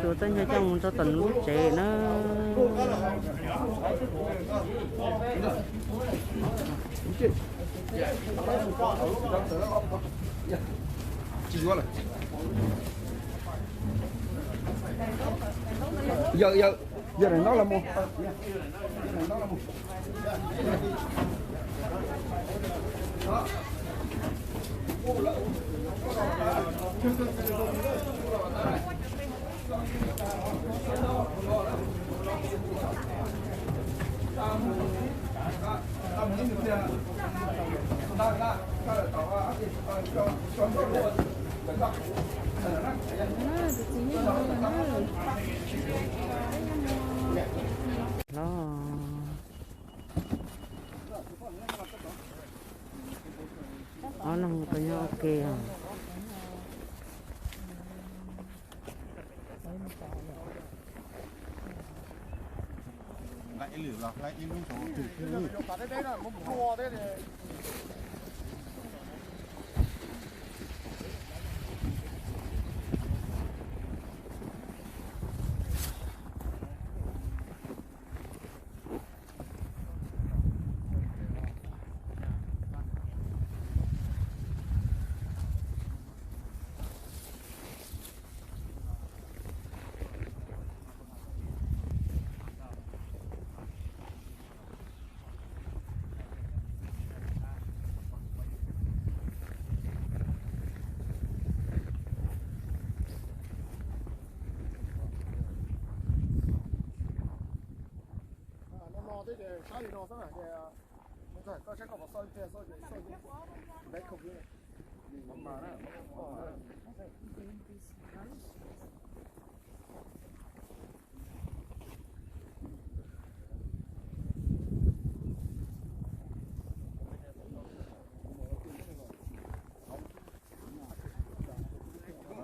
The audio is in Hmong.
Ua txoj nyoog coj mus rau tom lub tsev na. Yawm, yawm, yawm daim no los mus. Los, ob leeg puas nyob ua ke os? No no thiab ces sab li no xwb na ces, koj saib koj puas xauj ib pliag, xauj ces xauj, ntev kawg li, mas mas na.